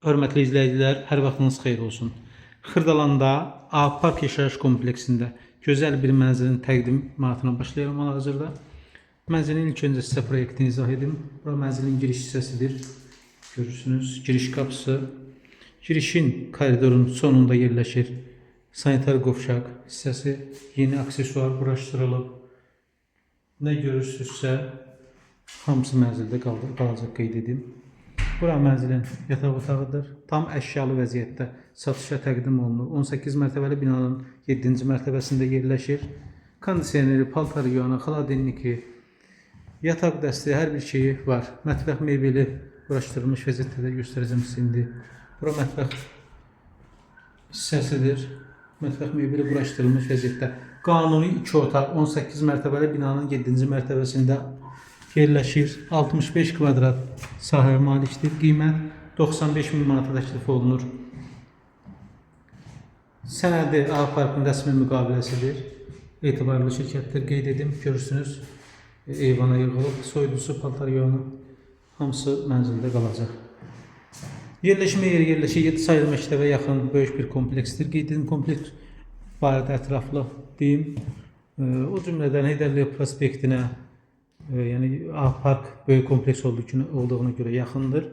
Hörmətli izləyicilər, hər vaxtınız xeyir olsun. Xırdalanda A Park yaşayış kompleksində gözəl bir mənzilin təqdimatına başlayıram hal-hazırda. Mənzilin ilk öncə sizə proyektini izah edim. Bura mənzilin giriş hissəsidir. Görürsünüz, giriş qapısı. Girişin koridorun sonunda yerləşir sanitar qovşaq hissəsi. Yeni aksesuar quraşdırılıb. Nə görürsünüzsə hamısı mənzildə qalacaq qeyd edim. Bura mənzilin yataq otağıdır. Tam əşyalı vəziyyətdə satışa təqdim olunur. 18 mərtəbəli binanın 7-ci mərtəbəsində yerləşir. Kondisioneri, paltar yuyanı, xaladelniki, yataq dəsti, hər bir şeyi var. Mətbəx mebeli quraşdırılmış vəziyyətdə də göstərəcəm sizə indi. Bura mətbəx hissəsidir. Mətbəx mebeli quraşdırılmış vəziyyətdə. Qanuni 2 otaq 18 mərtəbəli binanın 7-ci mərtəbəsində yerləşir. 65 kvadrat sahəyə malikdir. Qiymət 95 min manata təklif olunur. Sənədi A Parkın rəsmi müqaviləsidir. Etibarlı şirkətdir. Qeyd edim, görürsünüz. Eyvana yığılıb, soyuducusu, paltar yuyanı hamısı mənzildə qalacaq. Yerləşmə yeri yerləşir 7 sayılı məktəbə yaxın böyük bir kompleksdir. Qeyd edim, kompleks barədə ətraflı deyim. O cümlədən Heydər Əliyev prospektinə, yəni A Park böyük kompleks olduğuna görə yaxındır.